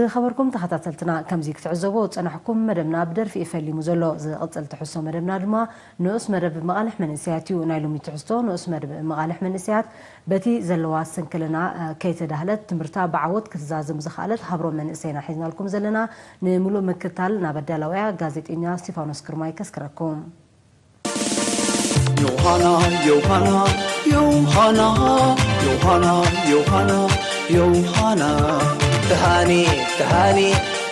ዝኸበርኩም ተኸታተልትና፣ ከምዚ ክትዕዘቦ ዝጸናሕኩም፣ መደብና ብደርፊ እዩ ፈሊሙ ዘሎ። ዝቕጽል ትሕዝቶ መደብና ድማ ንኡስ መደብ መቓልሕ መንእሰያት እዩ። ናይ ሎሚ ትሕዝቶ ንኡስ መደብ መቓልሕ መንእሰያት፣ በቲ ዘለዋ ስንክልና፣ እ፣ ከይተዳህለት ትምህርታ ብዓወት ክትዛዝም ዝኸኣለት ሃብሮ መንእሰይና ሒዝናልኩም ዘለና። ንምሉእ ምክትታል ናብ ኣዳላውያ ጋዜጠኛ እስቲፋኖስ ግርማይ ከስክረኩም። ዮሃና ዮሃና ዮሃና ዮሃና ዮሃና ዮሃና ተሃኒ ተሃኒ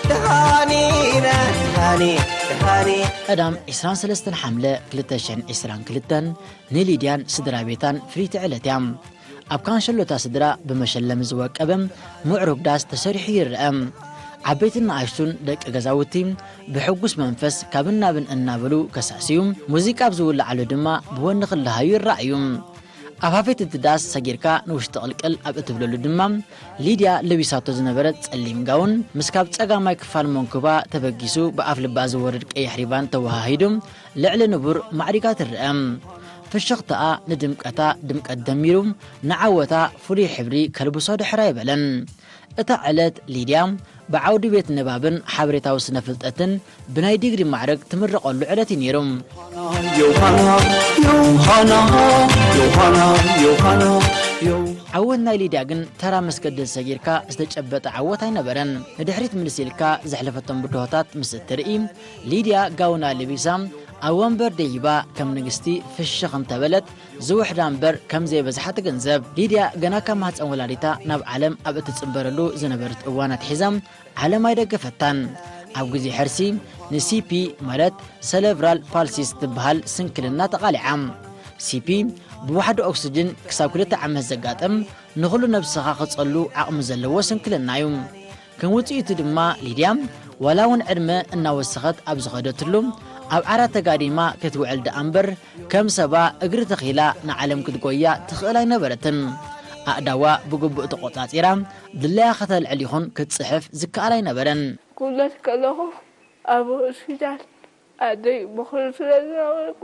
ተሃኒና ተሃኒ ተሃኒ ቀዳም ዕስራን ሰለስተን ሓምለ ክልተ ሽሕን ዕስራን ክልተን ንሊድያን ስድራ ቤታን ፍልይቲ ዕለት እያ። ኣብ ካንሸሎታ ስድራ ብመሸለሚ ዝወቀበ ምዕሩግ ዳስ ተሰሪሑ ይረአ። ዓበይትን ንኣሽቱን ደቂ ገዛውቲ ብሕጉስ መንፈስ ካብን ናብን እናበሉ ከሳስዩ፣ ሙዚቃ ኣብ ዝውልዓሉ ድማ ብወኒ ክለሃዩ ይረኣዩ። ኣብ ሃፊት እቲ ዳስ ሰጊርካ ንውሽጢ ቅልቅል ኣብ እትብለሉ ድማ፣ ሊድያ ለቢሳቶ ዝነበረት ጸሊም ጋውን፣ ምስ ካብ ጸጋማይ ክፋል መንኩባ ተበጊሱ ብኣፍ ልባ ዝወርድ ቀይሕ ሪባን ተወሃሂዱ፣ ልዕሊ ንቡር ማዕሪጋ ትረአ። ፍሽኽታኣ ንድምቀታ ድምቀት ደሚሩ፣ ንዓወታ ፍሉይ ሕብሪ ከልብሶ ድሕር ኣይበለን። እታ ዕለት፣ ሊድያ ብዓውዲ ቤት ንባብን ሓበሬታዊ ስነ ፍልጠትን ብናይ ዲግሪ ማዕረግ ትምረቐሉ ዕለት እዩ ነይሩ። ዮሃና ዮሃና ዮሃና ዮሃና ዮሃና ዓወት ናይ ሊድያ ግን ተራ መስገደል ሰጊርካ ዝተጨበጠ ዓወት ኣይነበረን። ንድሕሪት ምልስ ኢልካ ዘሕለፈቶም ብድሆታት ምስ እትርኢ፣ ሊድያ ጋውና ለቢሳ ኣብ ወንበር ደይባ ከም ንግስቲ ፍሽኽ እንተበለት ዝውሕዳ እምበር ከም ዘይበዝሓ ትግንዘብ። ሊድያ ገና ካብ ማህፀን ወላዲታ ናብ ዓለም ኣብ እትፅንበረሉ ዝነበረት እዋን ኣትሒዛ ዓለም ኣይደገፈታን። ኣብ ግዜ ሕርሲ ንሲፒ ማለት ሰለብራል ፓልሲስ ትበሃል ስንክልና ተቓሊዓ። ሲፒ ብዋሕዲ ኦክስጅን ክሳብ ክልተ ዓመት ዘጋጥም ንኹሉ ነብስኻ ክጸሉ ዓቕሚ ዘለዎ ስንክልና እዩ። ከም ውጽኢቱ ድማ ሊድያ ዋላ እውን ዕድመ እናወሰኸት ኣብ ዝኸደትሉ ኣብ ዓራት ተጋዲማ ክትውዕል ደኣ እምበር ከም ሰባ እግሪ ተኺላ ንዓለም ክትጎያ ትኽእል ኣይነበረትን። ኣእዳዋ ብግቡእ ተቖጻጺራ ድላያ ከተልዕል ይኹን ክትጽሕፍ ዝከኣል ኣይነበረን። ክውለድ ከለኹ ኣብ ሆስፒታል ኣደይ ብኹሩ ስለ ዝነበርኩ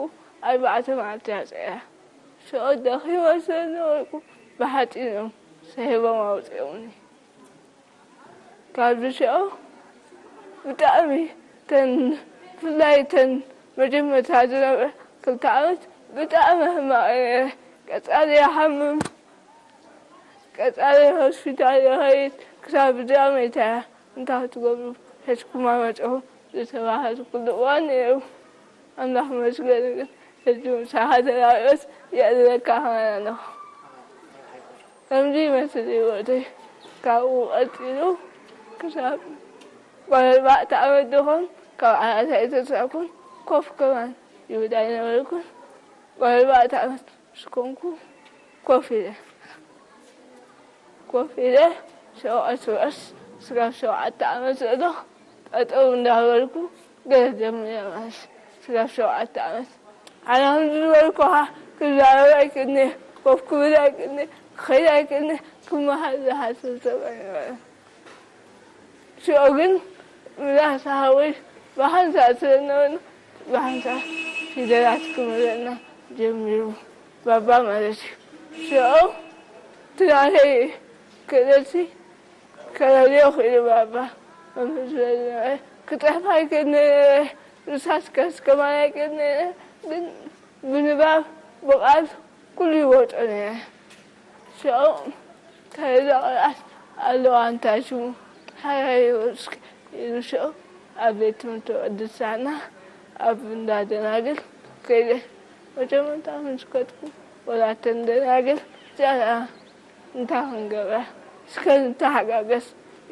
ኣርባዕተ መዓልቲ እያ ጸይራ። ሽዑ ደኺመ ስለ ዝነበርኩ ብሓጺን እዮም ሰሂቦም ኣውጺኦምኒ። ካብዚ ሽዑ ብጣዕሚ እተን ብፍላይ እተን መጀመርታ ዝነበረ ክልተ ዓመት ብጣዕሚ ሕማቕ እየ ነይረ። ቀጻሊ ይሓምም፣ ቀጻሊ ሆስፒታል ይኸይድ፣ ክሳብ ብድኣ መይታ እያ። እንታይ ክትገብሩ ሒዝኩማ መጺኹም ዝተባህልኩሉ እዋን ነይሩ። ኣምላኽ ይመስገን ግን ሕጂ ምሳኻ ተላቒኦስ የዕልለካ ከማን ኣለኹ። ከምዚ ይመስል ህይወተይ። ካብኡ ቀጺሉ ክሳብ ጓል ኣርባዕተ ዓመት ድኾን ካብ ዓራት ኣይተንሳእኩን፣ ኮፍ ከማን ይብል ኣይነበርኩን። ጓል ኣርባዕተ ዓመት ምስ ኮንኩ ኮፍ ኢለ፣ ኮፍ ኢለ ሽዑ ቀስ ብቐስ ስጋብ ሸውዓተ ዓመት ዘሎ ጠጠው እንዳበልኩ ገለ ጀሚረ ማለት ስጋብ ሸውዓተ ዓመት። ኣነ ከምዚ ዝበልኩኻ ክዛረብ ኣይክእልኒ፣ ኮፍ ክብል ኣይክእልኒ፣ ክኸይድ ኣይክእልኒ፣ ክመሃር ዝሓስብ ሰብ ኣይነበረን። ሽዑ ግን ምላስ ሃወይ ብሓንሳእ ስለ ዝነበርና ብሓንሳእ ፊደላት ክምህረና ጀሚሩ፣ ባባ ማለት እዩ። ሽዑ እቲ ናተይ ክእለትሲ ከለልዮ ክኢሉ ባባ መምህር ስለ ዝነበረ ክጽሕፍ ኣይክእልኒ፣ ርሳስ ከስከማን ኣይክእልኒ፣ ግን ብንባብ ብቓል ኩሉ ይወጾ ነይረ። ሽዑ ከይደ ቆልዓት ኣለዋ እንታይ ሽሙ ሓራይ ወስክ ኢሉ ሽዑ ኣብ ቤት ትምህርቲ ቅድስት ሃና ኣብ እንዳ ደናግል ከይደ መጀመርታ ምስ ከድኩ ወላተን ደናግል እዚኣ እንታይ ክንገብራ እስከ ንተሓጋገዝ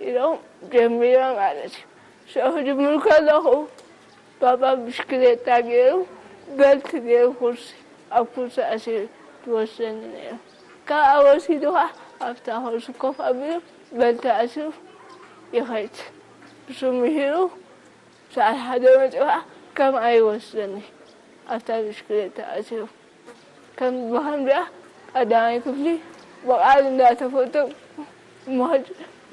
ኢሎም ጀሚረ ማለት እዩ። ሽዑ ክጅምር ከለኹ ባባ ብሽክሌታ ገይሩ በልት ገይሩ ኩርሲ ኣብ ኩርሲ ኣሲሩ ትወስደኒ ነይሩ። ካብኣ ወሲዱ ኸዓ ኣብታ ኩርሲ ኮፍ ኣቢሉ በልት ኣሲሩ ይኸይድ። ንሱ ምሂሩ ሰዓት ሓደ መፂኡ ኸዓ ከምኣ ይወስደኒ ኣብታ ብሽክሌታ ኣሲሩ። ከም ብኸምዚኣ ቀዳማይ ክፍሊ ብቓል እንዳተፈተንኩ ምኸድ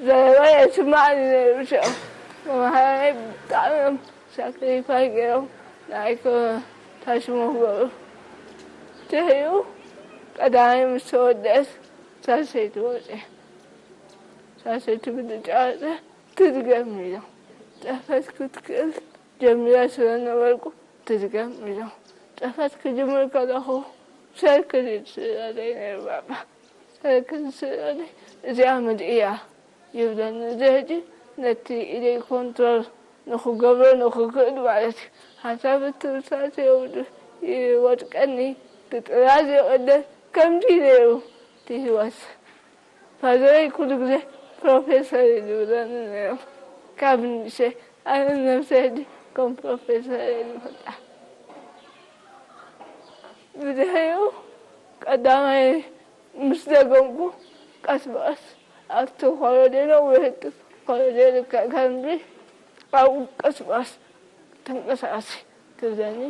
ዘረባይ ኣይስማዕን እዩ ነይሩ። ሽዑ መምሃራነይ ብጣዕሚ እዮም ሳክሪፋይ ገይሮም ንዓይ ከታሽሙ ክገብሩ። ድሕሪኡ ቀዳማይ ምስ ተወደአት ሳልሰይቲ ወፅየ። ሳልሰይቲ ብልጫ ወፅየ። ትድገም ኢሎም። ጽሕፈት ክትክእል ጀሚረ ስለ ነበርኩ ትድገም ኢሎም። ጽሕፈት ክጅምር ከለኹ ሰርክል ይስእለለይ ነይሩ ባባ። ሰርክል ይስእለለይ፣ እዚኣ ምድእያ ይብለኒ። እዚ ሕጂ ነቲ ኢደይ ኮንትሮል ንኽገብሮ ንኽክእል ማለት እዩ። ሓንሳብ እቲ ርሳስ የውድ-፣ ይወድቀኒ፣ እቲ ጥራዝ ይቕደድ፣ ከምዚ ነይሩ እቲ ህይወት። ፋዘረይ ኩሉ ግዜ ፕሮፌሰር እዩ ዝብለኒ ነይሩ። ካብ ንእሽተይ ኣነ ነብሰይ ሕጂ ከም ፕሮፌሰር እየ ዝፈልጣ። ብድሕሪኡ ቀዳማይ ምስ ደገምኩ ቀስ ብቐስ ኣብቲ ኮረጆ ነዊሕ እቲ ኮረጆ ልክዕ ከምዚ ኣብኡ ቀስ ብቐስ ተንቀሳቐሲ ትብለኒ።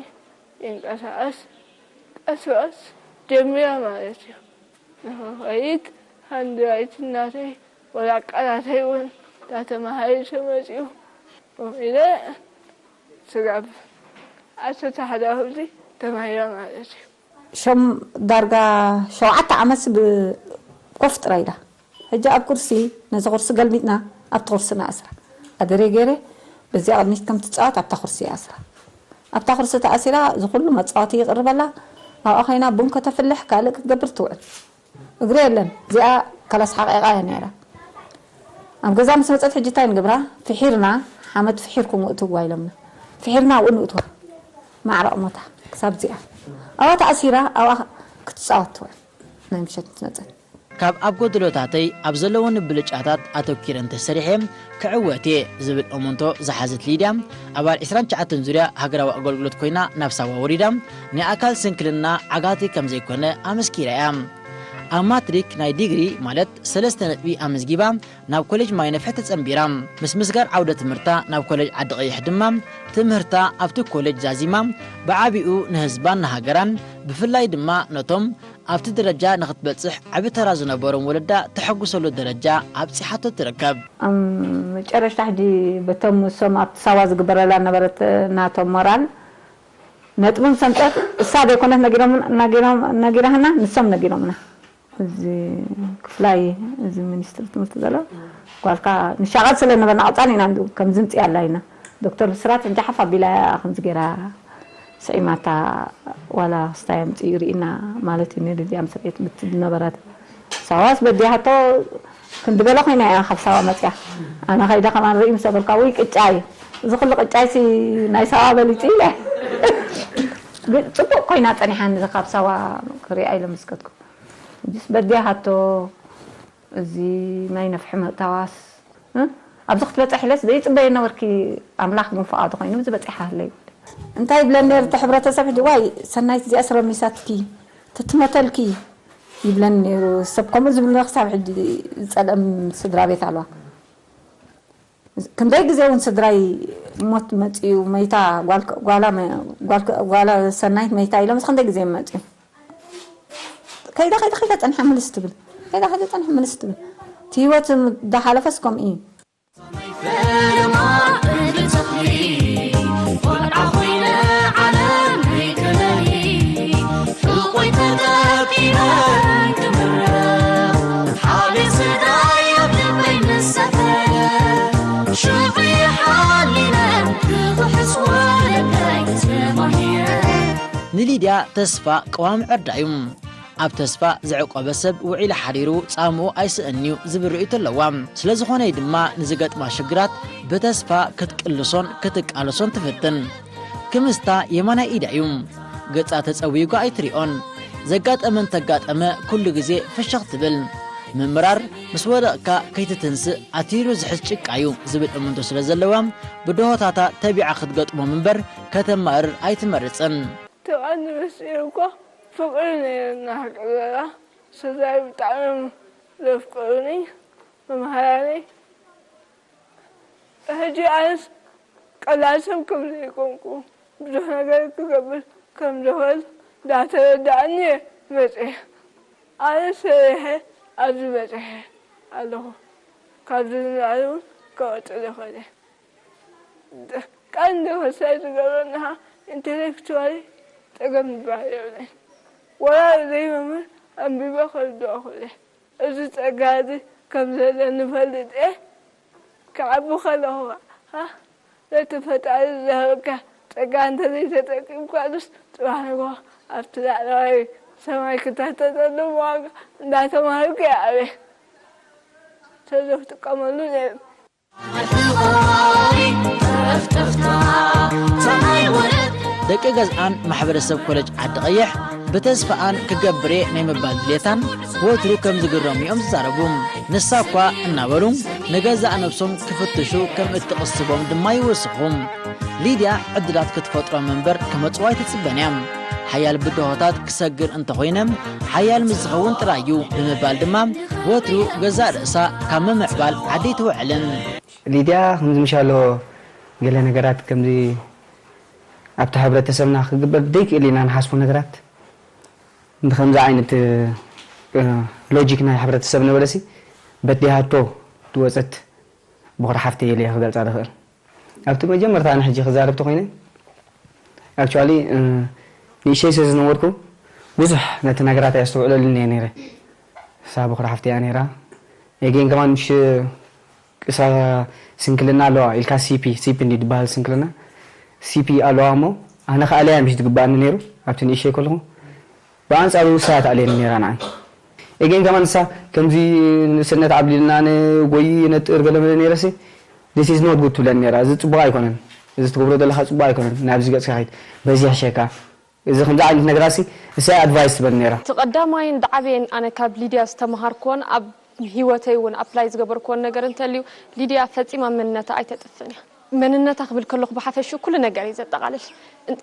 ይንቀሳቐስ ቀስ ብቐስ ጀሚረ ማለት እዩ። ንኽኸይድ ሃንድራይት እናተይ ወላ ቃላተይ እውን እንዳተማሃረ ተመፅኡ። ኢለ ስጋብ ዓሰርተ ሓደ ክፍሊ ተማሂረ ማለት እዩ። ሸም-፣ ዳርጋ ሸውዓተ ዓመት ብ-፣ ኮፍ ጥራይ ኢላ። ሕጂ ኣብ ኩርሲ፣ ነዚ ኩርሲ ገልቢጥና ኣብቲ ኩርሲ ንኣስራ። ኣደሬ ገይረ በዚኣ ቅድሚት ከም ትጻወት ኣብታ ኩርሲ ይኣስራ። ኣብታ ኩርሲ ተኣሲራ፣ እዚ ኩሉ መጻወቲ ይቕርበላ። ኣብኣ ኮይና ቡን ከተፍልሕ፣ ካልእ ክትገብር ትውዕል። እግሪ የለን። እዚኣ ካላስ ሓቂቓ እያ ነይራ። ኣብ ገዛ ምስ መጸት ሕጂ እንታይ ንገብራ? ፍሒርና፣ ሓመድ ፍሒርኩም እእትውዋ ኢሎምና። ፍሒርና ኣብኡ ንእትዋ። ማዕረ ቁመታ ክሳብ እዚኣ። ኣብኣ ተኣሲራ፣ ኣብኣ ክትጻወት ትውዕል። ናይ ምሸት ምስ መጸት። ካብ ኣብ ጎደሎታተይ ኣብ ዘለውኒ ብልጫታት ኣተኲረ እንተሰሪሐ ክዕወት እየ ዝብል እምንቶ ዝሓዘት ሊድያ፣ ኣባል ዕስራን ትሽዓተን ዙርያ ሃገራዊ ኣገልግሎት ኮይና ናብ ሳዋ ወሪዳ፣ ናይ ኣካል ስንክልና ዓጋቲ ከም ዘይኮነ ኣመስኪራ እያ። ኣብ ማትሪክ ናይ ዲግሪ ማለት ሰለስተ ነጥቢ ኣመዝጊባ፣ ናብ ኮሌጅ ማይ ነፍሒ ተጸንቢራ። ምስ ምስጋር ዓውደ ትምህርታ ናብ ኮሌጅ ዓዲ ቀይሕ ድማ፣ ትምህርታ ኣብቲ ኮሌጅ ዛዚማ፣ ብዓቢኡ ንህዝባን ንሃገራን፣ ብፍላይ ድማ ነቶም ኣብቲ ደረጃ ንኽትበጽሕ ዓቢ ተራ ዝነበሮም ወለዳ ተሐጉሰሉ ደረጃ ኣብጺሓቶ ትርከብ። ኣብ መጨረሽታ ሕጂ በቶም እሶም ኣብቲ ሳዋ ዝግበረላ ነበረት ናቶም ሞራል ነጥብን ሰምጠት እሳ ዘይኮነት ነጊሮም-፣ ነጊሮም-፣ ነጊራህና፣ ንሶም ነጊሮምና። እዚ ክፍላይ፣ እዚ ሚኒስትሪ ትምህርቲ ዘሎ ጓልካ ንሻቐል ስለ ነበርና ቀጻሊ ኢና እንዱ ከም ዝምጽእ ኣላ ኢና። ዶክተር ብስራት ሕጂ ሓፍ ኣቢላ እያ ከምዚ ገይራ ስዒማታ ዋላ ክስታይ ኣምጽኡ ርኢና ማለት እዩ ነይሩ። እዚኣ ምስ ርእየት ብቲ ዝነበረት ሳዋስ በዲያቶ ክንዲ ገለ ኮይና እያ ካብ ሳዋ መጽያ። ኣነ ከይደ ከማን ርኢ ምስ በልካ፣ "ውይ ቅጫ እዩ። እዚ ኩሉ ቅጫ ሲ ናይ ሳዋ በሊጹ?" ኢለ። ግን ጽቡቕ ኮይና ጸኒሓኒ ካብ ሳዋ ክሪኣ ኢለ ምስ ከድኩ። ሕጂስ በዲያቶ እዚ ማይ ነፍሒ ምእታዋስ፣ እ? ኣብዚ ክትበጽሕ ኢለስ ዘይጽበዮ ነበርኪ፣ ኣምላኽ ግን ፍቓዱ ኮይኑ እዚ በጺሓ ኣለይ። እንታይ ይብለኒ ነይሩ እቲ ሕብረተሰብ ሕጂ፣ "ዋይ ሰናይት እዚኣስ ረሚሳትኪ፣ ትትመተልኪ" ይብለኒ ነይሩ። ሰብ ከምኡ ዝብሉና ክሳብ ሕጂ ዝጸልኦም ስድራ ቤት ኣለዋ። ክንደይ ግዜ እውን ስድራይ ሞት መጺኡ፣ መይታ ጓል-፣ ጓላ መ-፣ ጓል-፣ ጓላ ሰናይት መይታ ኢሎምስ ክንደይ ግዜ መጺኡ። ከይዳ፣ ከይዳ፣ ከይዳ ጸኒሓ ምልስ ትብል። ከይዳ፣ ከይዳ ጸኒሓ ምልስ ትብል። እቲ ህይወት እንዳሓለፈስ ከምኡ እዩ። ሰማይ ፈለማ እግሪ ተኽሊ፣ ቆልዓ ኮይነ ዓለም ከይከለሊ፣ ሕቖይ ተጠቂመ ክምረቕ፣ ሓቤን ስድራይ ኣብ ልበይ ምስ ሰፈረ፣ ሽዑ ሓሊነ ክኽሕስ ወለዳይ ተማሂረ። ንሊድያ ተስፋ ቀዋሚ ዕርዳ እዩ። ኣብ ተስፋ ዝዕቆበ ሰብ ውዒሉ ሓዲሩ ጻምኡ ኣይስእን'ዩ ዝብል ርእይቶ ኣለዋ። ስለ ዝኾነ'ዩ ድማ ንዝገጥማ ሽግራት ብተስፋ ክትቅልሶን ክትቃለሶን ትፍትን። ክምስታ የማናይ ኢዳ እዩ። ገጻ ተጸዊጓ ኣይትሪኦን። ዘጋጠመ እንተጋጠመ ኩሉ ግዜ ፍሽኽ ትብል። ምምራር ምስ ወደቕካ ከይትትንስእ ኣትሪሩ ዝሕዝ ጭቃ'ዩ ዝብል እምንቶ ስለ ዘለዋ ብደሆታታ ተቢዓ ክትገጥሞም እምበር ከተማርር ኣይትመርጽን። እቲ ቀንዲ ምስጢር እኮ ፍቕሪ ነይርና። ሃቂ ዘራ ስድራይ ብጣዕሚ እዮም ዘፍቅሩኒ፣ መምሃራነይ። ሕጂ ኣነስ ቀላል ሰብ ከም ዘይኮንኩ፣ ብዙሕ ነገር ክገብር ከም ዝኽእል እንዳተረዳእኒ እየ መፅየ። ኣነ ሰሪሐ ኣብዚ በፂሐ ኣለኹ። ካብዚ ንላዕሊ እውን ክቕፅል ይኽእል እየ። ቀንዲ ክሳይ ዝገብረና ኢንተሌክቹዋሊ ፀገም ዝበሃል የብለይን። ወላ ዘይመምህር ኣንቢበ ከርድኦ እኽእል እየ። እዚ ፀጋ እዚ ከም ዘለኒ እፈልጥ እየ። ክዓቢ ከለኹ ኸዓ ነቲ ፈጣሪ ዝሃበካ ጸጋ እንተዘይተጠቂምካሉስ፣ ጽባሕ ንግሆ ኣብቲ ላዕለዋይ ሰማይ ክታተተሉ ዋጋ እንዳተማሃርኩ እየ ዓብየ። ተዘይትጥቀመሉ ነይሩ። ደቂ ገዝኣን ማሕበረሰብ ኮለጅ ዓዲ ቀይሕ ብተስፋኣን ክገብር እየ ናይ ምባል ድሌታን ወትሩ ከም ዝግረሙ እዮም ዝዛረቡ። ንሳ እኳ እናበሉ ንገዛእ ነብሶም ክፍትሹ ከም እትቕስቦም ድማ ይውስኹ። ሊድያ ዕድላት ክትፈጥሮም እምበር ክመጽዋ ኣይትጽበን እያ። ሓያል ብድሆታት ክሰግር እንተኾይነ ሓያል ምስ ዝኸውን ጥራይ እዩ ብምባል ድማ ወትሩ ገዛእ ርእሳ ካብ ምምዕባል ዓዲ ኣይትውዕልን። ሊድያ ከምዚ ምሻሎ ገለ ነገራት ከምዚ ኣብቲ ሕብረተሰብና ክግበር ዘይክእል ኢና ንሓስቦ ነገራት ብከምዚ ዓይነት ሎጂክ ናይ ሕብረተሰብ ነበረሲ በዲሃቶ ዝወፀት ብኩር ሓፍተይ ኢለ ክገልፃ ዝኽእል። ኣብቲ መጀመርታ ንሕጂ ክዛረብ ተኮይነ actually ንእሸይ ስለ ዝነበርኩ ብዙሕ ነቲ ነገራት ኣየስተውዕለሉን እየ ነይረ። እሳ ብኩር ሓፍተይ እያ ነይራ። ኤጌን ከማን ምሽ ቅሳ ስንክልና ኣለዋ ኢልካ ሲፒ ሲፒ እንዲ ዝበሃል ስንክልና ሲፒ ኣለዋ እሞ ኣነ ከኣለያ ምሽ ዝግበኣኒ ነይሩ ኣብቲ ንእሸይ ከለኹ ብኣንፃሩ ንሳ እያ ተኣልየኒ ነይራ ንዓይ ኤጌን ከማን ንሳ ከምዚ ንእስነት ዓብሊልና ንጎይ ነጥር ገለመለ ነይረሲ this is not good ትብለኒ ነይራ እዚ ፅቡቅ ኣይኮነን እዚ ትገብሮ ዘለካ ፅቡቅ ኣይኮነን ናብዚ ገፅካ ከይድ በዚ ይሕሸካ እዚ ከምዚ ዓይነት ነገራት ሲ ንሳ እያ ኣድቫይስ ትበኒ ነይራ እቲ ቀዳማይን ዝዓበየን ኣነ ካብ ሊድያ ዝተምሃርክዎን ኣብ ሂወተይ እውን ኣፕላይ ዝገበርክዎን ነገር እንተልዩ ሊድያ ፈፂማ መንነታ ኣይተጥፍእን እያ መንነታ ክብል ከለኹ ብሓፈሽኡ ኩሉ ነገር እዩ ዘጠቓልል።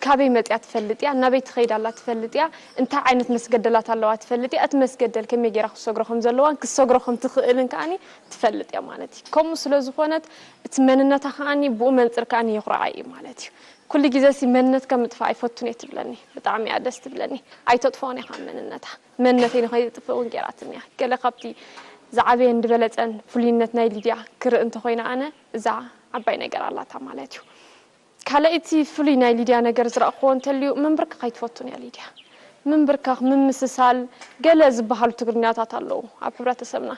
ካበይ መፅያ ትፈልጥ እያ፣ ናበይ ትኸይድ ኣላ ትፈልጥ እያ፣ እንታይ ዓይነት መስገደላት ኣለዋ ትፈልጥ እያ፣ እቲ መስገደል ከመይ ገይራ ክትሰግሮ ከም ዘለዋን ክትሰግሮ ከም ትኽእልን ከዓኒ ትፈልጥ እያ ማለት እዩ። ከምኡ ስለ ዝኾነት እቲ መንነታ ከዓኒ ብኡ መንፅር ከዓኒ የኹርዓ እዩ ማለት እዩ። ኩሉ ግዜ ሲ መንነትካ ምጥፋእ ኣይፈቱን እየ ትብለኒ። ብጣዕሚ እያ ደስ ትብለኒ። ኣይተጥፍኦን እያ ከዓ መንነታ። መንነተይ ንኸይጥፍእ እውን ገይራትኒ እያ። ገለ ካብቲ ዝዓበየን ዝበለፀን ፍሉይነት ናይ ሊድያ ክርኢ እንተኾይነ ኣነ እዛ ዓባይ ነገር ኣላታ ማለት እዩ። ካልኣይቲ ፍሉይ ናይ ሊድያ ነገር ዝረእኽዎ እንተልዩ ምንብርካኽ ኣይትፈቱን እያ ሊድያ። ምንብርካኽ፣ ምምስሳል፣ ገለ ዝበሃሉ ትግርኛታት ኣለዉ ኣብ ሕብረተሰብና።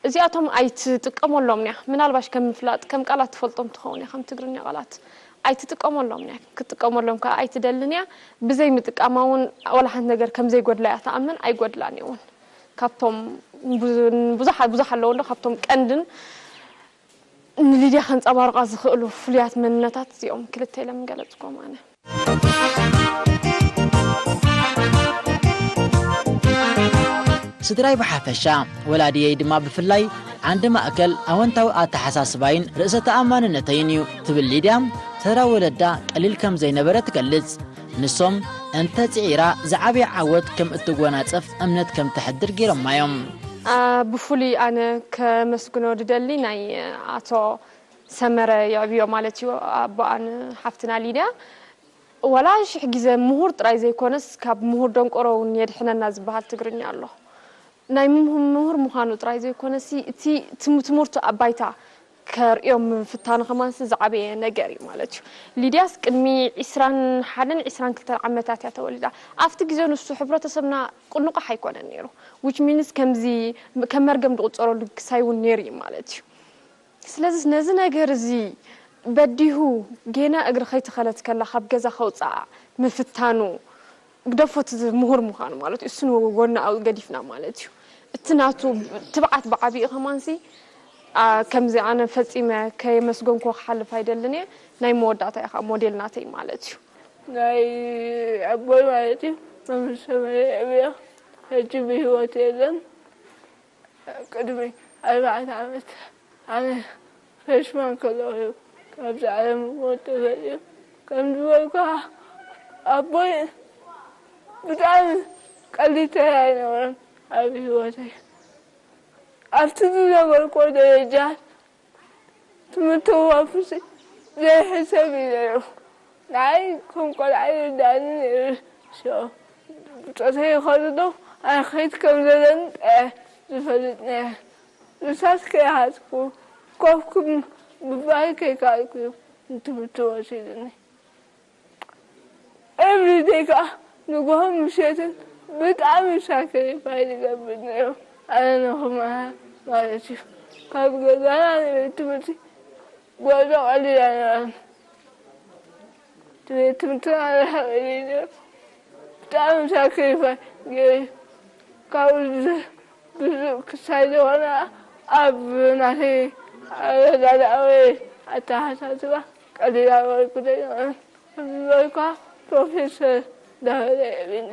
እዚኣቶም ኣይትጥቀመሎምንያ ምናልባሽ ከም ምፍላጥ ከም ቃላት ትፈልጦም ትኸውን እያ ከም ትግርኛ ቃላት ኣይትጥቀመሎምንያ ክትጥቀመሎም ከኣ ኣይትደልን እያ ብዘይ ምጥቃማ እውን ዋላ ሓንቲ ነገር ከም ዘይጎድላ እያ ትኣምን ኣይጎድላን እየ እውን ካብቶም ብዙሓት ኣለዉ እንዶ ካብቶም ቀንድን ንሊድያ ከንጸባርቓ ዝኽእሉ ፍሉያት መንነታት እዚኦም ክልተ ኢለ ምገለጽክዎም ኣነ። ስድራይ ብሓፈሻ፣ ወላድየይ ድማ ብፍላይ ዓንዲ ማእከል ኣወንታዊ ኣተሓሳስባይን ርእሰ ተኣማንነተይን እዩ ትብል ሊድያ፣ ተራ ወለዳ ቀሊል ከም ዘይነበረ ትገልጽ። ንሶም እንተ ጽዒራ ዝዓበየ ዓወት ከም እትጎናጸፍ እምነት ከም ተሕድር ገይሮማ እዮም። ብፍሉይ ኣነ ከመስግኖ ድደሊ ናይ ኣቶ ሰመረ የዕብዮ ማለት እዩ ኣቦኣን ሓፍትና ሊድያ ዋላ ሽሕ ግዜ ምሁር ጥራይ ዘይኮነስ ካብ ምሁር ደንቆሮ እውን የድሕነና ዝበሃል ትግርኛ ኣሎ ናይ ምሁር ምዃኑ ጥራይ ዘይኮነሲ እቲ ትምህርቱ ኣባይታ ከርእዮም ምፍታኑ ከማንሲ ዝዓበየ ነገር እዩ ማለት እዩ ሊድያስ ቅድሚ ዒስራን ሓደን ዒስራን ክልተን ዓመታት እያ ተወሊዳ ኣብቲ ግዜ ንሱ ሕብረተሰብና ቁኑቕሕ ኣይኮነን ነይሩ which means ከምዚ ከም መርገም ዝቑፀረሉ ግሳይ እውን ነይሩ እዩ ማለት እዩ ስለዚስ ነዚ ነገር እዚ በዲሁ ጌና እግሪ ከይተኸለት ከላ ካብ ገዛ ከውፅኣ ምፍታኑ ግደፎ እቲ ምሁር ምዃኑ ማለት እዩ እሱ ንጎና ገዲፍና ማለት እዩ እቲ ናቱ ትብዓት ብዓብኡ ከማንሲ ከምዚ ኣነ ፈፂመ ከየመስገንኩ ክሓልፍ ኣይደልን እየ ናይ መወዳእታ ኢኻ ሞዴል ናተይ ማለት እዩ ናይ ኣቦይ ማለት እዩ መምህር ሰመረ የዕብዮ ሕጂ ብህይወት የለን ቅድሚ ኣርባዕተ ዓመት ኣነ ፍሬሽማን ከለኹ እዩ ካብዚ ዓለም ብሞት ተፈልዩ። ከም ዝበልኩኻ ኣቦይ ብጣዕሚ ቀሊል ተራ ኣይነበረን ኣብ ህይወተይ። ኣብቲ ዝነበርኩዎ ደረጃ ትምህርቲ ክወፍሲ ዘይሕሰብ እዩ ነይሩ። ንዓይ ከም ቆልዓ ይርድኣኒ ነይሩ። ብጾተይ ይኸዱ ዶ ኣይኸይድ ከም ዘለኒ ጥራይ ዝፈልጥ ነይረ። ርሳስ ከይሓዝኩ ኮፍ ክብል ምባል ከይከኣልኩ እዩ ንትምህርቲ ወሲዱኒ። ኤቭሪደይ ከኣ ንግሆን ምሸትን ብጣዕሚ ሳክሪፋይ ይገብር ነይሩ ኣነ ንኽመሃር ማለት እዩ። ካብ ገዛና ንቤት ትምህርቲ ጉዕዞ ቀሊል ኣይነበረን። ቤት ትምህርትና ርሕቕ ኢሉ እዩ ነይሩ። ብጣዕሚ ሳክሪፋይ ገይሩ ካብኡ ብዙሕ ክሳይ ዝኾነ ኣብ ናተይ ኣረዳድኣ ወይ ኣተሓሳስባ ቀሊል ኣይነበርኩን። ከም ዝበልኳ ፕሮፌሰር ዳዊት የዕብኒ።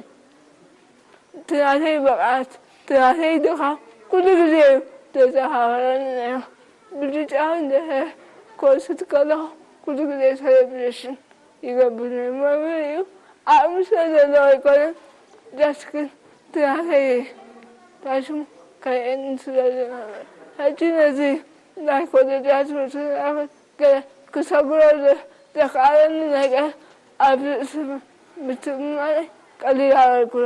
እቲ ናተይ ብቕዓት፣ እቲ ናተይ ድኻም ኩሉ ግዜ እዩ ዘዘኻኽረኒ ነይሩ። ብልጫ እንድሕር ክወስድ ከለኹ ኩሉ ግዜ ሰለብሬሽን ይገብር ነይሩ። መምህር እዩ፣ ዓቕሚ ስለ ዘለዎ ኣይኮነን፣ ጃስት ግን እቲ ናተይ ታይ ሽሙ ከርእየኒ ስለ ዝነበረ። ሕጂ ነዚ ናይ ኮሌጃት ትምህርቲ ንኣመት ገለ ክሰግሮ ዘ-፣ ዘኽኣለኒ ነገር ኣብ ርእሲ ምትእምማነይ ቀሊል ኣበርክቶ፣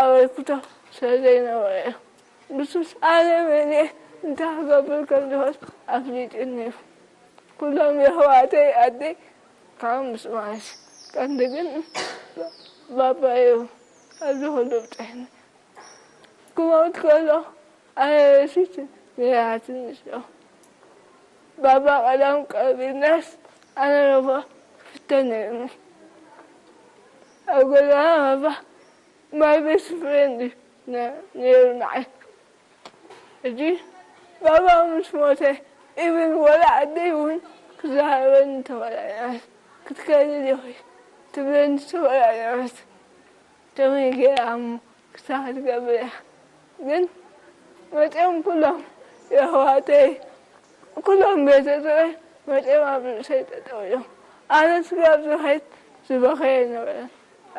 ኣበርክቶ ስለ ዘይነበሮ እዩ። ንሱስ ኣነ መን እየ እንታይ ክገብር ከም ዝኽእል ኣፍሊጡኒ እዩ። ኩሎም የሕዋተይ ኣደይ ካብ ምስ ማለት ቀንዲ ግን ባባ እዩ ኣብዚ ኩሉ ብፅሕኒ። ክመውት ከሎ ኣነ ረሲት ነይራትኒ። ባባ ቀዳም ቀቢርናስ ኣነ ረፎ ክፍተን ነይሩኒ። ኣብ ገዛና ባባ ማይ ቤስት ፍሬንድ እዩ ነ-፣ ነይሩ ንዓይ። ሕጂ ባባ ምስ ሞተ ኢቭን ወላ ዓደይ እውን ክዛረበኒ ተወላይናት ክትከይድ ኢኺ ትብለኒ ተወላይናት። ከመይ ገይራ እሞ ክሳብ ክትገብር እያ። ግን መፅኦም ኩሎም የሕዋተይ፣ ኩሎም ቤተሰበይ መፅኦም ኣብ ርእሰይ ጠጠው ኢሎም። ኣነ ስጋብ ዝኸይድ ዝበኸየ ኣይነበረን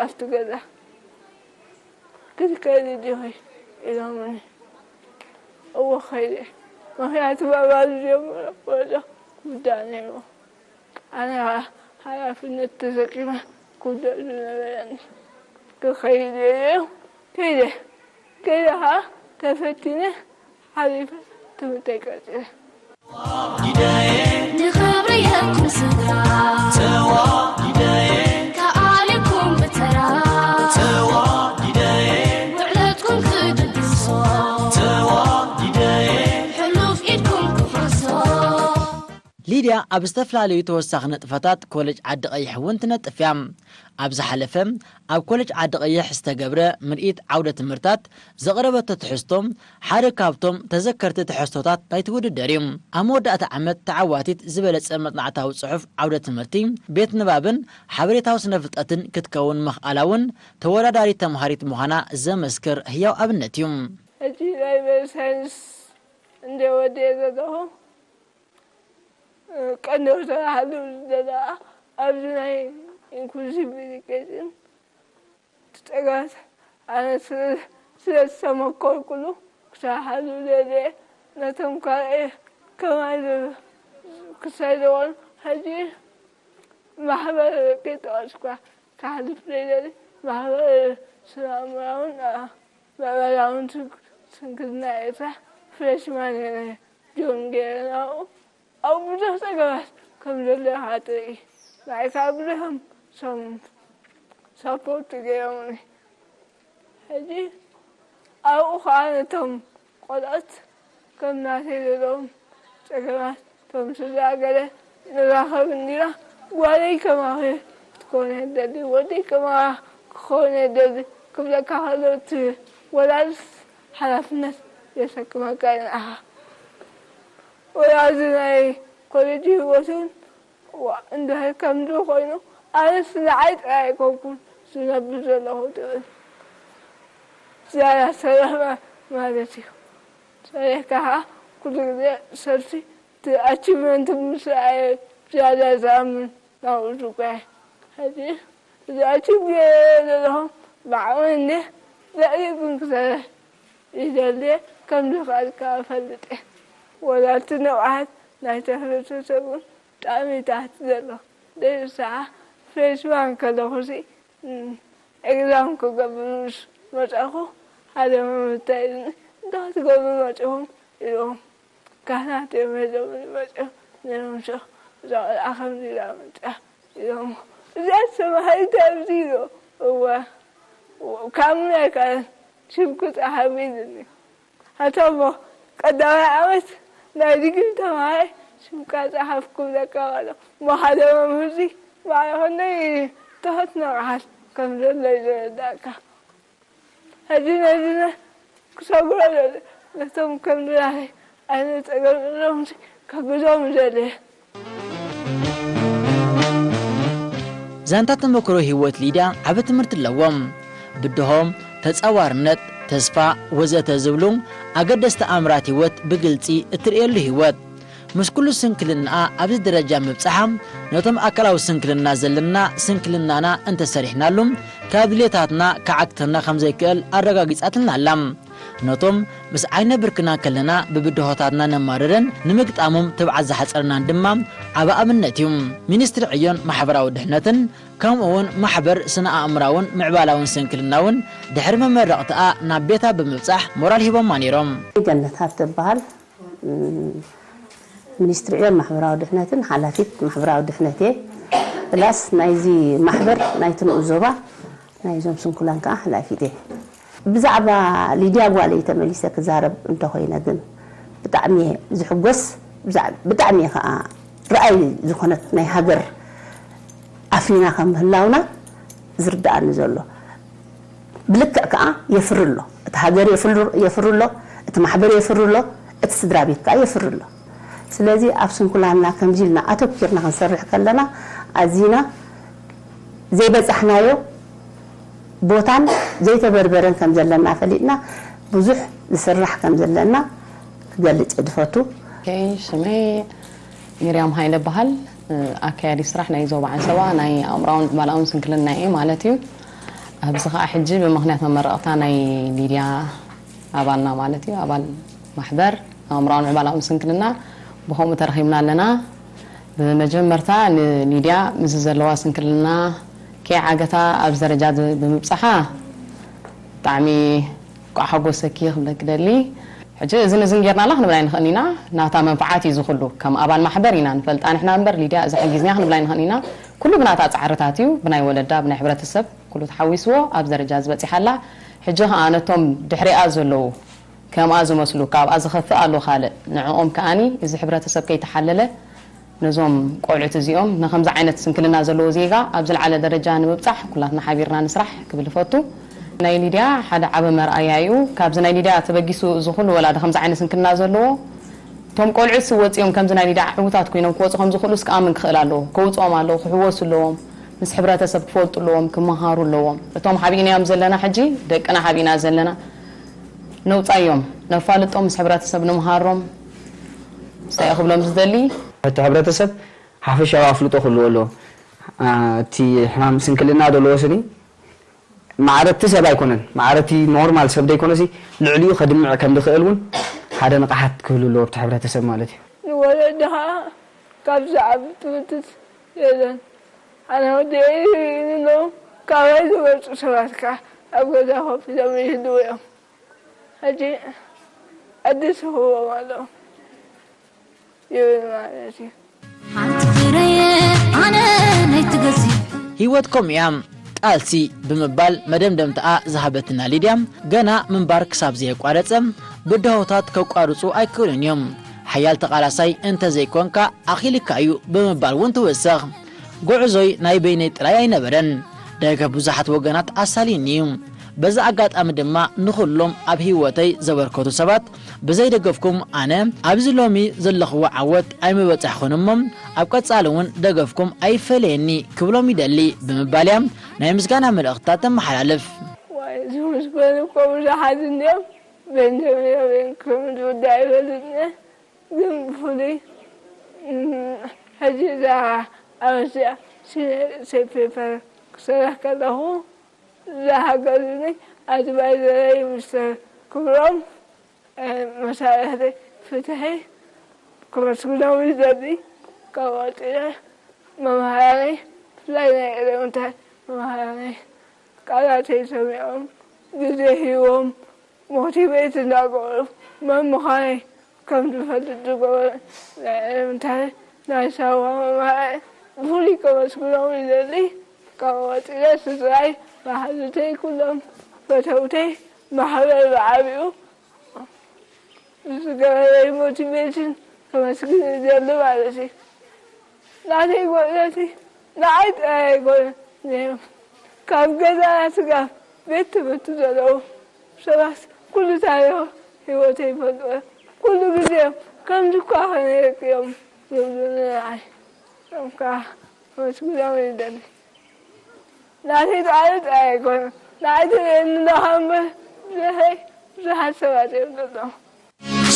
ኣብቲ ገዛ። ክትከይዲ ዲኺ ኢሎምኒ። እወ ከይደ። ምኽንያቱ ባባ ዝጀመሮ ጉዕዞ ክውዳእ ነይርዎ። ኣነ ኸዓ ሓላፍነት ተሰኪመ ክውዳእ ዝነበረኒ ክኸይድ እየ ኢሎም ከይደ። ከይደ ኸዓ ተፈቲነ ሓሊፈ ትምህርተይ ቀጺለ። ንኽብሪ የኩም ስድራ ተዋሂደየ ከኣሊኩም ብተራ ተዋሂደየ ውዕለትኩም ክድግሶ ተዋሂደየ ሕሉፍ ኢድኩም ክሕሶ። ሊድያ ኣብ ዝተፈላለዩ ተወሳኺ ንጥፈታት ኮሌጅ ዓዲ ቀይሕ እውን ትነጥፍ እያ። ኣብ ዝሓለፈ ኣብ ኮሌጅ ዓዲ ቀይሕ ዝተገብረ ምርኢት ዓውደ ትምህርታት ዘቕረበቶ ትሕዝቶ ሓደ ካብቶም ተዘከርቲ ትሕዝቶታት ናይቲ ውድድር እዩ። ኣብ መወዳእታ ዓመት ተዓዋቲት ዝበለጸ መጽናዕታዊ ጽሑፍ ዓውደ ትምህርቲ ቤት ንባብን ሓበሬታዊ ስነ ፍልጠትን ክትከውን ምኽኣላ እውን ተወዳዳሪት ተምሃሪት ምዃና ዘመስክር ህያው ኣብነት እዩ። ሕጂ ላይብረሪ ሳይንስ እንደ ወዲኤ ዘለኹ ቀንዲ ክሰርሓሉ ዝደለኻ ኣብዚ ናይ ኢንክሉዚቭ ኤዱኬሽን እቲ ጸገማት ኣነ ስለ ዝተመኮርኩሉ ክሰርሓሉ ደልየ ነቶም ካልእ ከማይ ክሳይ ዝኾኑ ሕጂ ማሕበር ቂጠዋስኳ ክሓልፍ ዘይደሊ ማሕበር ስነ ኣእምራውን ምዕባላውን ስንክልና ኤርትራ ፍሬሽማን እየ ጆን ገይረ ናብኡ ኣብ ብዙሕ ጸገማት ከም ዘሎ ኢኻ ትርኢ። ንዓይ ከኣ ብዙሖም ሰሙን ሳፖርት ገይሮምኒ። ሕጂ ኣብኡ ከኣ ነቶም ቆልዑት ከም ናተይ ዘለዎም ጸገማት፣ እቶም ስድራ ገለ ንራኸብ እንዲና ጓለይ ከማኺ ክትኮን እየ ደሊ፣ ወደይ ከማኻ ክኸውን እየ ደሊ ክብለካ ከሎ እቲ ወላድስ ሓላፍነት የሰክመካ እዩ ንዓኻ። ወላ እዚ ናይ ኮሌጅ ህይወት እውን ዋ፣ እንድሕር ከምዚ ኮይኑ ኣነስ ንዓይ ጥራይ ኣይኮንኩን ዝነብር ዘለኹ ትብል። ዝያዳ ሰሪሕ ማ-፣ ማለት እዩ። ሰሪሕካ ከዓ ኩሉ ግዜ ሰልፊ እቲ ኣቺቭመንት ምስ ረኣየ ዝያዳ ዝኣምን ናብኡ ዝጓየ። ሕጂ እዚ ኣቺቭ ገይረ ዘለኹ ብዓቕመይ እንድየ ልዕሊ ግን ክሰርሕ ይደሊ እየ። ከም ዝኽኣል ከዓ እፈልጥ እየ። ወላ እቲ ንቕሓት ናይቲ ሕብረተሰብ እውን ብጣዕሚ ታሕቲ ዘሎ። ደይርሳዓ ፍሬሽማን ከለኹሲ፣ እም፣ ኤግዛም ክገብር ምስ መጻኹ ሓደ መምህር እንታይ ኢሉኒ፣ "እንታይ ክትገብሩ መጺኹም?" ኢሎም። "ካህናት እዮም ሄዶም መጺኦም ነይሮም፣ ሸኽ እዛ ቆልዓ ከምዚ ኢላ መጺኣ" ኢሎም። "እዚኣ ተማሃሪት ኣብዚ" ኢሎ። "እወ፣ ካብ ምንታይ ከ ሽም ክጽሓፍ?" ኢሉኒ። ኣታ እሞ ቀዳማይ ዓመት ናይ ዲግሪ ተማሃራይ ሽምካ ጸሓፍ ክብለካ ከሎ፣ ብሓደ መምህርሲ ባዕልኻ ክንደይ ትሑት ንቕሓት ከም ዘሎ እዩ ዝርዳእካ። ሕጂ ነዚ ክሰግሮ ደልየ፣ ነቶም ከም ድራኸይ ዓይነት ጸገም ዘለዎም ከግዞም ይደሊ። ዛንታ ተመክሮ ህይወት ሊድያ ዓቢ ትምህርቲ ኣለዎ። ብድሆ፣ ተጻዋርነት፣ ተስፋ፣ ወዘተ ዝብሉ ኣገደስቲ ኣምራት ህይወት ብግልጺ እትርእየሉ ህይወት። ምስ ኩሉ ስንክልናኣ ኣብዚ ደረጃ ምብጻሓ፣ ነቶም ኣካላዊ ስንክልና ዘለና ስንክልናና እንተሰሪሕናሉ፣ ካብ ድሌታትና ክዓግተና ከም ዘይክእል ኣረጋጊጻትልና ኣላ። ነቶም ምስ ዓይነ ብርክና ከለና ብብድሆታትና ነማርርን ንምግጣሞም ትብዓት ዝሓጸረናን ድማ ዓቢ ኣብነት እዩ። ሚኒስትሪ ዕዮን ማሕበራዊ ድሕነትን ከምኡ እውን ማሕበር ስነ ኣእምራውን ምዕባላውን ስንክልና እውን ድሕሪ መመረቕትኣ ናብ ቤታ ብምብጻሕ ሞራል ሂቦማ ነይሮም። ገነት ሃብተ እበሃል። ሚኒስትሪ ዕዮን ማሕበራዊ ድሕነትን ሓላፊት ማሕበራዊ ድሕነት እየ። ፕላስ ናይዚ ማሕበር ናይቲ ንኡስ ዞባ ናይዞም ስንኩላን ከዓ ሓላፊት እየ። ብዛዕባ ሊድያ ጓለይ ተመሊሰ ክዛረብ እንተኾይነ ግን ብጣዕሚ እየ ዝሕጎስ፣ ብዛዕ- ብጣዕሚ እየ ከዓ ረኣይ ዝኾነት ናይ ሃገር ኣፍሪና ከም ምህላውና ዝርድኣኒ ዘሎ። ብልክዕ ከዓ የፍሪ ኣሎ። እቲ ሃገር የፍሪ ኣሎ፣ እቲ ማሕበር የፍሪ ኣሎ፣ እቲ ስድራ ቤት ከዓ የፍሪ ኣሎ። ስለዚ ኣብ ስንኩላንና ከምዚ ኢልና ኣተኪርና ክንሰርሕ ከለና ኣዚና ዘይበፃሕናዮ ቦታን ዘይተበርበረን ከም ዘለና ፈሊጥና ብዙሕ ዝስራሕ ከም ዘለና ክገልፅ እየ ዝፈቱ። ሽመይ ሚርያም ሃይለ በሃል። ኣካያዲ ስራሕ ናይ ዞባ ዓንሰባ ናይ ኣእምራውን ዕባላውን ስንክልና እየ ማለት እዩ። ኣብዚ ከዓ ሕጂ ብምክንያት መመረቕታ ናይ ሊድያ ኣባልና ማለት እዩ ኣባል ማሕበር ኣእምራውን ዕባላውን ስንክልና ብከምኡ ተረኺብና ኣለና። ብመጀመርታ ንሊድያ ምስዚ ዘለዋ ስንክልና ከይዓገታ ኣብዚ ደረጃ ብምብፃሓ ብጣዕሚ ቋዕ ሓጎሰኪ ክብለኪ ደሊ። ሕጂ እዝን እዝን ጌርናላ ክንብል ኣይንኽእልን ኢና። ናታ መንፍዓት እዩ እዚ ኩሉ። ከም ኣባል ማሕበር ኢና ንፈልጣ ንሕና እምበር ሊድያ እዛ ሓጊዝና ክንብል ኣይንኽእልን ኢና። ኩሉ ብናታ ፃዕርታት እዩ። ብናይ ወለዳ፣ ብናይ ሕብረተሰብ ኩሉ ተሓዊስዎ ኣብዚ ደረጃ እዚ በፂሓ ኣላ። ሕጂ ኸዓ ነቶም ድሕሪኣ ዘለዉ ከምኣ ዝመስሉ ካብኣ ዝኸፍእ ኣሎ ካልእ ንዕኦም ከኣኒ እዚ ሕብረተሰብ ከይተሓለለ ነዞም ቆልዑት እዚኦም ንከምዚ ዓይነት ስንክልና ዘለዎ ዜጋ ኣብ ዝለዓለ ደረጃ ንምብጻሕ ኩላትና ሓቢርና ንስራሕ ክብል እፈቱ። ናይ ሊድያ ሓደ ዓቢ መርኣያ እዩ። ካብዚ ናይ ሊድያ ተበጊሱ እዚ ኩሉ ወላዲ ከምዚ ዓይነት ስንክልና ዘለዎ እቶም ቆልዑት ወጺኦም ከምዚ ናይ ሊድያ ዕዉታት ኮይኖም ክወጹ ከም ዝኽእሉስ ክኣምን ክኽእል ኣለዎ። ከውጽኦም ኣለዎ፣ ክሕወሱ ኣለዎም፣ ምስ ሕብረተሰብ ክፈልጡ ኣለዎም፣ ክመሃሩ ኣለዎም። እቶም ሓቢእናዮም ዘለና ሕጂ ደቅና ሓቢእና ዘለና ነውጻዮም፣ ነፋልጦም፣ ምስ ሕብረተሰብ ንምሃሮም። እንታይ ክብሎም ዝደሊ? እቲ ሕብረተሰብ ሓፈሻዊ ኣፍልጦ ክህልዎ ኣለዎ። እቲ ሕማም ስንክልና ደለዎ ስኒ ማዕረ እቲ ሰብ ኣይኮነን፣ ማዕረ እቲ ኖርማል ሰብ ደይኮነሲ ልዕሊኡ ከድምዕ ከም ዝኽእል እውን ሓደ ንቕሓት ክህሉ ኣለዎ ኣብቲ ሕብረተሰብ ማለት እዩ። ንወለዲ ከዓ ካብ ዝዓቢ ትምህርቲ የለን። ኣነ ወዲኤ ይርእይኒ ኣለዉ፣ ካባይ ዝበልፁ ሰባት ከዓ ኣብ ገዛ ኮፍ ኢሎም ይህልዉ እዮም። ሕጂ ዕድል ስኽዎም ኣለዉ ይብል ማለት እዩ። ሓንቲ ፍረየ ኣነ ናይ ትገዝእ። ህይወት ከምኡ እያ ቃልሲ ብምባል መደምደምታኣ ዝሃበትና ሊድያ፣ ገና ምንባር ክሳብ ዘየቋረጸ ብድሆታት ከቋርጹ ኣይክእሉን እዮም። ሓያል ተቓላሳይ እንተዘይኮንካ ኣኺሉካ እዩ ብምባል እውን ትውስኽ። ጉዕዞይ ናይ በይነይ ጥራይ ኣይነበረን፣ ደገፍ ብዙሓት ወገናት ኣሳልዩኒ እዩ። በዚ ኣጋጣሚ ድማ ንኹሎም ኣብ ህይወተይ ዘበርከቱ ሰባት፣ ብዘይ ደገፍኩም ኣነ ኣብዚ ሎሚ ዘለኽዎ ዓወት ኣይምበጻሕኹን እሞ ኣብ ቀጻሊ እውን ደገፍኩም ኣይፈለየኒ ክብሎም ይደሊ ብምባል እያ ናይ ምስጋና መልእኽትታት ተመሓላልፍ። ዋይ ዝምስገኑ እኮ ብዙሓት እንድዮም፣ በይንቶም እዮም እዮም ክብሉ ዝውዳእ ኣይፈልጥን እየ። ግን ብፍሉይ ሕጂ እዛ ኣብ እዚኣ ሲነር ሴት ፔፐር ክሰርሕ ከለኹ ዝሓገዙኒ ኣድቫይዘረይ ሚስተር ክብሮም መሳርሕተይ ፍትሒ ከመስግኖም ይደሊ። ካብ ቀፂለ መምሃራነይ ብፍላይ ናይ ኤለመንታሪ መምሃራነይ ቃላተይ ሰሚዖም ግዜ ሂቦም ሞቲቬት እንዳገበሩ መን ምዃነይ ከም ዝፈልጥ ዝገበሩ ናይ ኤለመንታሪ ናይ ሳዋ መማርሒ ብፍሉይ ከመስግኖም ይደሊ። ካብ ቀፂለ ስድራይ መሓዙተይ ኩሎም ፈተውተይ ማሕበር ብዓቢኡ ዝገበረለይ ሞቲቬሽን ከመስግን ይደሊ ማለት እዩ። ናተይ ጎረቤት ንዓይ ጥራይ ኣይኮነን ነይሮም፣ ካብ ገዛ ስጋብ ቤት ትምህርቲ ዘለዉ ሰባት ኩሉ ታሪኽ ህይወተይ ይፈልጡ እዮም። ኩሉ ግዜ ከምዚ እኳ ከነየቅዮም ዝብሉኒ ንዓይ፣ እዞም ከዓ ከመስግኖም ይደሊ። ናተይ ጣዕሪ ጥራይ ኣይኮነን፣ ንዓይ ትርእየኒ ኣለኻ እምበር፣ ብዘይ ብዙሓት ሰባት እዮም ዘለዉ።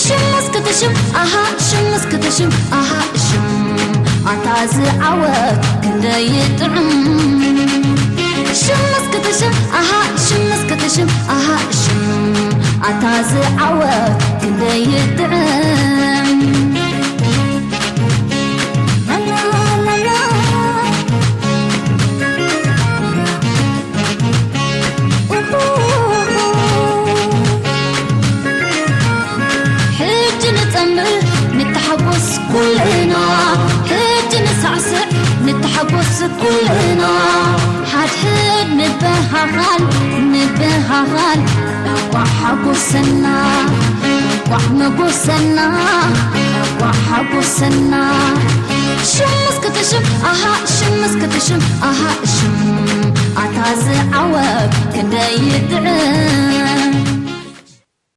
ሽም እስክትሽም ኣሃ፣ ሽም እስክትሽም ኣሃ፣ ሽም ኣታ ዝዓወት ክንደይ ይጥዕም። ሽም እስክትሽም ኣሃ፣ ሽም እስክትሽም ኣሃ፣ ሽም ኣታ ዝዓወት ክንደይ ይጥዕም። ሕጂ ንጸምር ንተሓጎስ ኩልና፣ ሕጂ ንሳዕስዕ ንተሓጎስ ኩልና። ሓድሕድ ንበሃሃል ንበሃሃል፣ እንቋዕ ሓጎሰና እንቋዕ መጎሰና እንቋዕ ሓጎሰና። ሽም እስክትሽም ኣሃ፣ ሽም እስክትሽም ኣሃ፣ ሽም ኣታ ዝዓወት ክንደይ ይጥዕም።